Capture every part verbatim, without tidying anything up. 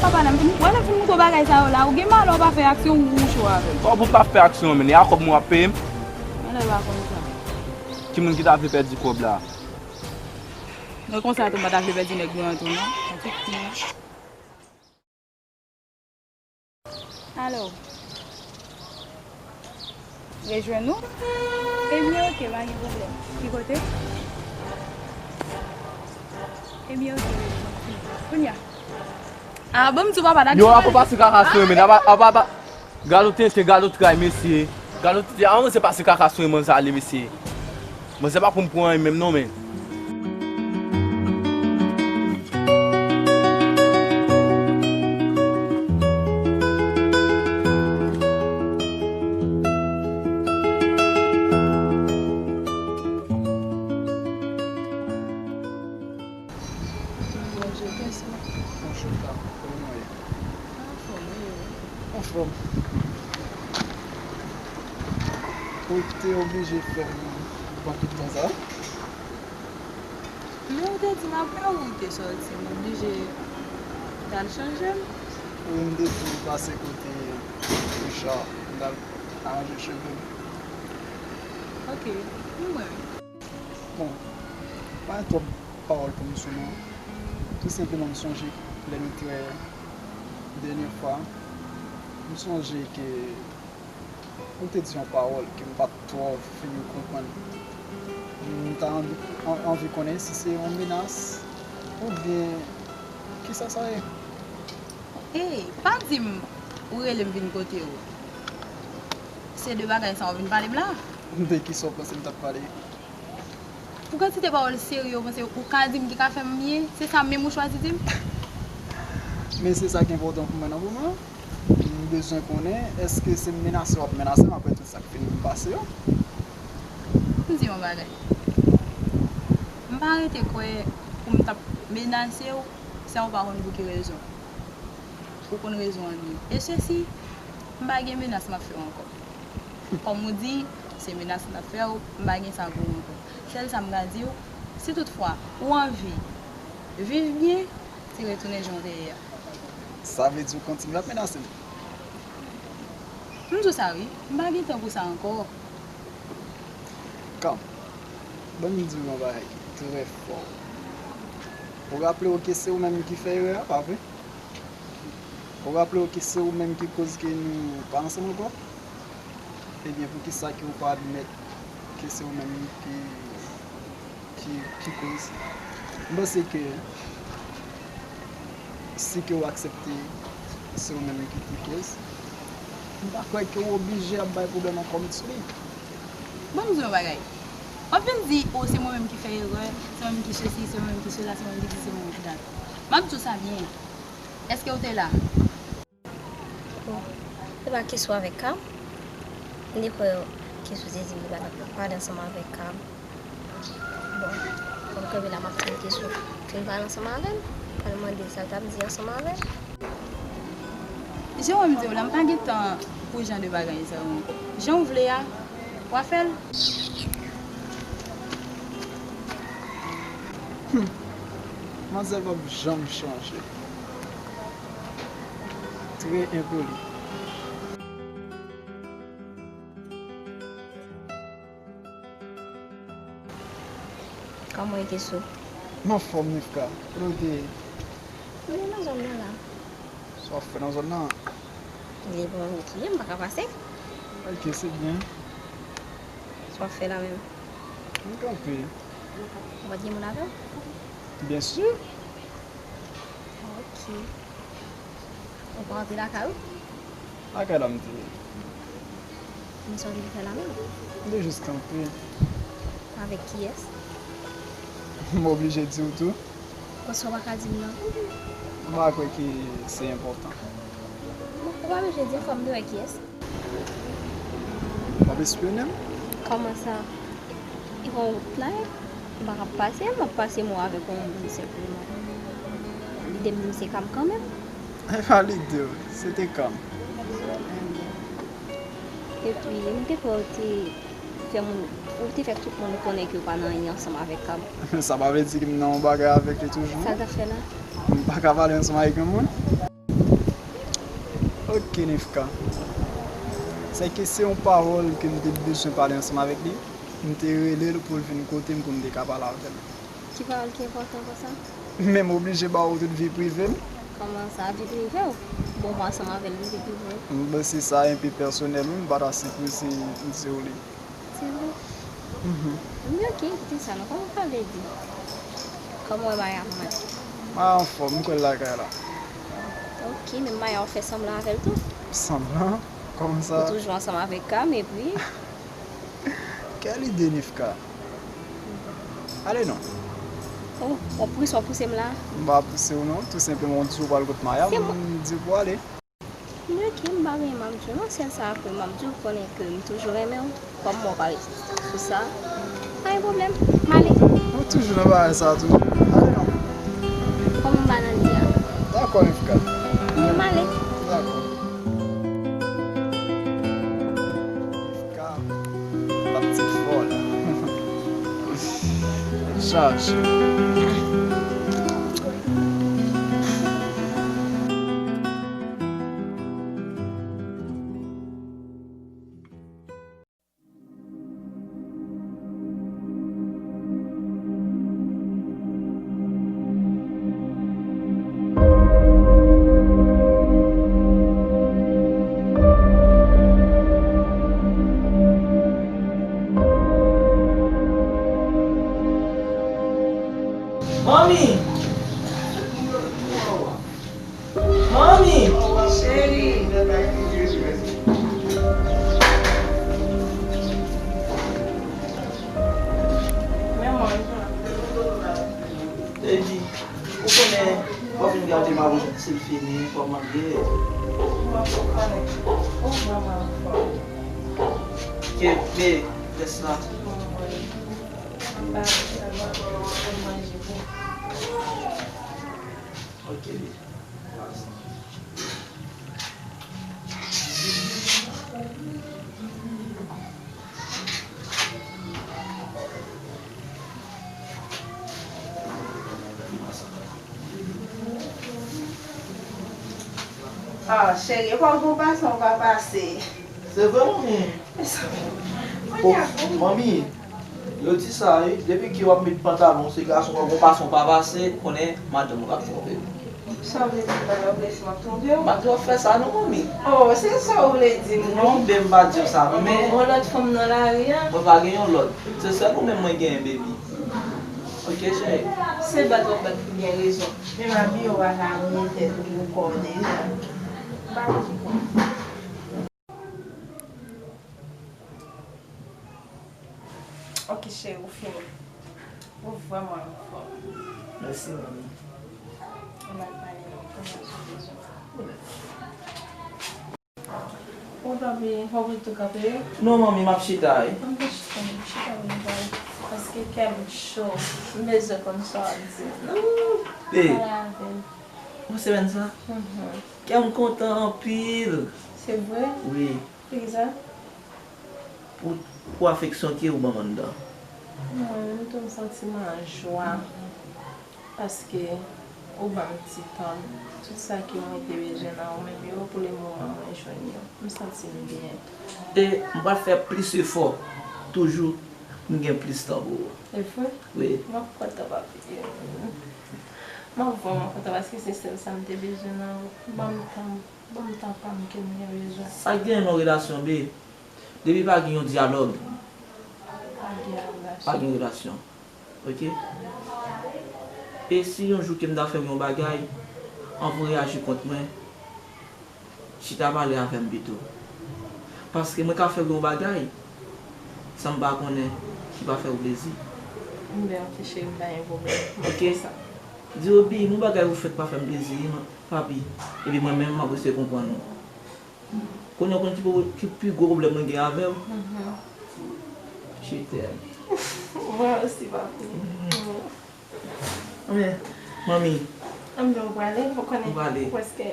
Papa, lè m fin, wè, lè m fin montre w bagay sa yo la, ou gen malè w pa fè aksyon, ou cho avè m. Kòb ou pa fè aksyon, men e a kòb mwen w ap peye m? Mwen lè pa konn sa. Ki moun ki ta vle pèdi kòb la? Mwen konsa tou, m pa ta vle pèdi nèg mwen an tou, non. Alò, rejwenn ou? Ebyen, oke, pa gen pwoblèm. Ki kote? Ebyen, oke, rejwenn ou. Kounye a. A, bon, m di w papa, n a gen... Yo, a pa pase kaka sou mwen, men, a pa, a pa, a pa. Gad yon tenten, gad yon tray, mesye. Gad yon tenten, a, manzè pase kaka sou mwen, manzè ale, mesye. Manzè pa pou m pran anyen menm non, men. Bonjou, kèso. Bonjou, Ka. Kòman w ye? Anfòm, wi. Anfòm. Ou te oblije fè m pran tout tan sa a? Men ou te di m apre ou te sòti, m oblije t al chanje m. Wi, m te di m pase kote Richard, m t al aranje cheve m. Oke, m wè. Bon, pa gen twòp pawòl pou m sou non. Tou senpleman, m sonje lè nou te wè dènye fwa, m sonje ke ou te di yon pawòl ke m pa t twò fin konprann. M ta anvi, an-, anvi konnen si se yon menas oubyen kisa sa ye. Ey, pa di m ou rele m vin kote w. Se de bagay sa w vin pale m la? De kisa w panse m t ap pale? Pou kantite pawòl serye w panse ou ka di m ki ka fè m byen, se sa menm ou chwazi di m? Men se sa k enpòtan pou mwen nan moman an. M bezwen konnen, èske se menase w ap menase m apre tout sa k fin pase yo? M di yon bagay. M pa rete kwè pou m t ap menase w, sa ou pa konn pou ki rezon. Ou konn rezon an byen. E sesi, m pa gen menas m ap fè w ankò. Kòm ou di, se menas m ap fè w, m pa gen sa pou ou ankò. Sèl sa m ka di w, si toutfwa ou anvi viv byen, se retounen jan w te ye a. Sa vle di ou kontinye ap menase m? M di w sa wi, m pa gen tan pou sa ankò. Calm. Ban m di w yon bagay ki trè fò. Ou raple w ke se ou menm ki fè erè a, pa vre? Ou raple w ke se ou menm ki koz ke nou pa ansanm ankò? Ebyen, poukisa ke ou pa admèt ke se ou menm ki, ki, ki koz? M panse ke si ke w aksepte se ou menm ki te koz, m pa kwè ke w oblije ap bay pwoblèm ankò met sou li. Bon, m di yon bagay. W ap vin di, o, se mwen menm ki fè erè, se mwen menm ki sesi, se mwen menm ki sela, se mwen menm ki di, se mwen menm ki dat. M ap di w sa byen. Èske w te la? Bon, se pa kesyon avèk Cam. M te kwè kesyon se di li pa t ap pale ansanm avèk Cam. Bon, fò m kanpe la, m ap tann kesyon fin pale ansanm avè l. Pral mande l sa l t ap di ansanm avè l. Jan w wè m di w la, m pa gen tan pou jan de bagay sa yo ankò. Jan w vle a, w a fè l. Hum. Manzèl p ap janm chanje. Trè enpoli. Kòman w ye, Kesou? M anfòm, Nifka. Kote w te ye? Mwen nan zòn nan la. Sa w ap fè nan zòn nan? Li bon, ki ye, m pa ka pase. Ok, se byen. Sa w ap fè la menm? M kanpe. Ou pa t gen moun avè w? Byen si. Ok. Ou pa rantre lakay ou? Lakay la m te ye. Men sa w te fè la menm? M te jis kanpe. Avèk kiyès? M oblije di w tou. Konsa w pa ka di m nan? M pa kwè ke se enpòtan. Bon, ou pa bezwen di m, fò m te wè kiyès. W ap espyone m? Kòman sa? E yon wout la ye? M pa ka pase, m ap pase mwen avèk yon moun senpleman. Lide m di m se Cam kanmenm. E pa lide w, se te Cam. Epi, m te kwè w te fè moun, ou te fè tout moun konnen ke w pa nan anyen ansanm avèk Cam. Sa pa vle di ke m nan yon bagay avèk li toujou. Sa l t ap fè la? M pa ka pale ansanm avèk yon moun. Ok, Nefka. Sèke se yon pawòl ke m te bezwen pale ansanm avèk li. M te rele l pou l vin kote m pou m te ka pale avè l. Ki pawòl ki enpòtan konsa? Men m oblije ba w tout vi prive m. Kòman sa, vi prive w? Bon, mwen ansanm avè l, li vi prive w? Bon, se sa, enpe pèsonèl, wi, m pa ta sipoze di w li. Se vre? Mhm. Men ok, kite sa non, kòman w pale di? Kòman w wè Maya kòman? Maya anfòm, m kwè l lakay la. Ok, men Maya w fè sanblan avè l tou? Sanblan? Kòman sa? Ou toujou ansanm avèk Cam, epi? Kèl ide, Nefka? Ale non. Oh, w ap pouse, w ap pouse m la? M pa pouse w non, tou senpleman w di w pral kot Maya, m di w pou w ale. Men ok, m pa gen anyen m ap di w non, sèl sa ke m ap di w, konnen ke m toujou renmen w, kòm mwen pale sou sa, pa gen pwoblèm, m ale. Ou toujou nan bagay sa tou. Ale non. Kòm m pa nan li a. Dakò, Nefka. M ale. Dakò. Nefka, la ptit fòl. Chaje. Manmi! Manmi! Cheri! Men manmi. Baby, ou konnen, w ap vin gade madanm si l fini, kòman l ye? Mwen pa konnen. Ou vrèman anfòm. Ke, men, rès la. Mwen pa, mwen pa manje bon. Ok, baby. Ah, cheri, e pa w gon pason w pa pase. Se vre, manmi. Mezanmi. Oh, manmi, yo di sa, wi. Depi ke w ap met pantalon, se gason w gon pason w pa pase, konnen madanm ou k ap twonpe w. Sa w vle di, m pa nan oblesi m ap twonpe w? M pa di w ap fè sa non, manmi. Oh, se sa w vle di m, wi. Non, bebe, m pa di w sa, men yon lòt fanm nan lari a. Mwen pa gen yon lòt. Se sèl ou menm mwen genyen, baby. Ok, cheri. Se bat w ap bat pou gen rezon. Menm abiye w pa ka abiye tèt ou pou kò w deja. M pa konprann. Ok, cheri, ou fini. Ou vrèman anfòm. Mèsi, manmi. Ou mal pale non, kounye a sou bezwen. Ou papi, w ap ret tou kanpe? Non, manmi, m ap chita, wi. Ann chita, ann chita, ann pale. Paske kè m cho. M bezwen konn sa w ap di. Pale avè m. Pou semèn sa? Mhm. Kè m kontan anpil. Se vre? Wi. Poukisa? Pou, pou afeksyon ke ou ban m anndan. Mwen menm tou, m santi m an jwa. Paske ou ban m ti tan m. Tout sa ke mwen te bezwen nan ou menm yo, pou le moman mwen jwenn yo. M santi m byen. E m pral fè plis efò toujou pou m gen plis tan pou ou. E vre? Wi. M ap kontan, papi. M ap vrèman kontan paske se sèl sa m te bezwen nan ou. Ban m tan m. Ban m tan pa m ke m gen bezwen. Sa k genyen nan yon relasyon, be, depi pa gen yon dyalòg, pa gen relasyon. Pa gen relasyon. Ok? E si yon jou ke m ta fè w yon bagay, anvan w reyaji kont mwen, chita pale avè m pito. Paske mwen ka fè w yon bagay, san m pa konnen, ki pa fè w plezi. Enben, ok, cheri, m pa gen pwoblèm. Ok? Di yo, bi, yon bagay ou fè k pa fè m plezi, papi. Epi mwen menm, m ap eseye konprann ou. Kounye a w konn ki pwo-, ki pi gwo pwoblèm mwen gen avè w? Mhm. Je t'aime. Mwen osi, papi. Anben, manmi. Anben, ou prale, ou konnen. Ou prale. Prèske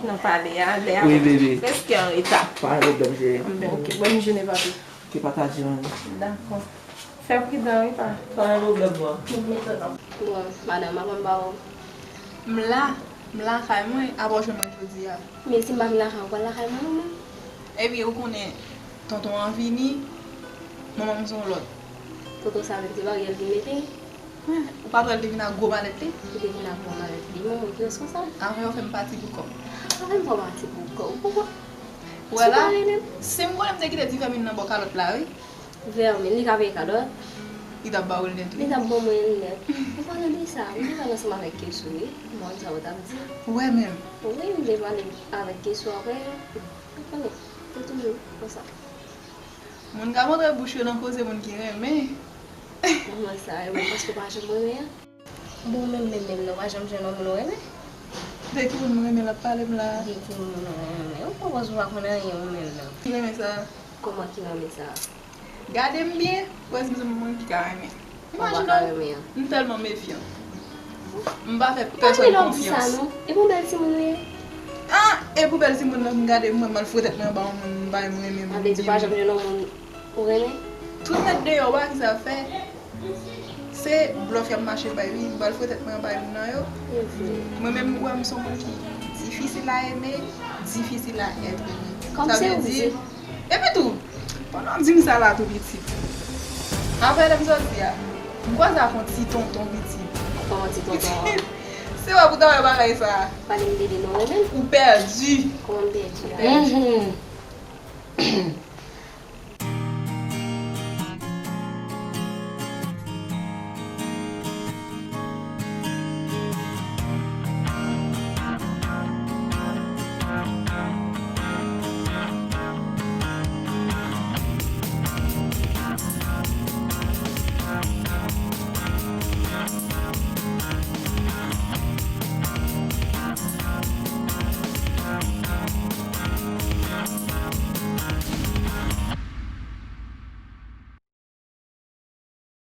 nan pale a, lè a prèske an reta. Wi, bebe. Pa gen pwoblèm, cheri. Anben, ok. Bòn jounen, papi. Ok, pataje, manmi. Dakò. Fè pridan, wi, pa. Pa gen pwoblèm, non. Bon, madanm, m ap ba w. M la. M lakay mwen, apa w jwenn mwen jodi a? Men si m pa vin lakay ou, ou pral lakay mwen non menm? Ebyen, ou konnen, tonton an vini, manman m se yon lòt. Tonton sa menm se bagay l vin mete? Ou pa t wè l te vin ak gwo malèt li? Li te vin ak gwo malèt li, manman ki responsab. Avan yo fè m pati pou kò m. Avan m fè w pati pou kò w. Ou wè la, si m konnen m te kite ti vèmin nan bò kalòt la, wi. Vèmin, li ka peye kalòt? Li t ap ba ou l nèt, wi. Li t ap ban mwen l nèt. Ou pale de sa, m te pale ansanm avèk Kesou, wi. Mwen sa ou t ap di. Ou wè menm? Wi, m te pale avèk Kesou apre. Ou konnen, se toujou konsa. Moun ka montre bouch yo nan koze moun ki renmen. Kòman sa, e mwen paske w pa janm renmen an? Bon, menm, menm, menm, non, w pa janm jwenn yon moun ou renmen? De ki moun m renmen l ap pale m la? De ki moun ou renmen? Ou poko, ou pa konn anyen ou menm nan. Ki renmen sa? Kòman ki renmen sa? Gade m byen, ou wè si m se moun ki ka renmen. Imajine w, m tèlman mefyan. M pa fè pèsòn konfyans. Gade lè w di sa non. E pou bèl timoun ou ye? Ah, e pou bèl timoun nan m gade m wè m al fre tèt mwen anba yon moun m pa menm renmen moun. Sa vle di ou pa janm jwenn yon moun ou renmen? Tout nèt deyò, ou pa ki sa fè. Se blòf y ap mache bay, wi. M pral fre tèt mwen anba youn nan yo. Mwen menm, ou wè m se yon moun ki difisil a eme, difisil a èt eme. Sa vle di, epi tou, pandan w di m sa la tou pitit, apre lè m sòti a, m kwaze ak yon ti tonton pitit. Kòman ti tonton an? Pitit, se wè pou ta wè bagay sa. Pale m de li non, ou menm? Ou pèdi. Kòman m pèdi a? Ou pèdi.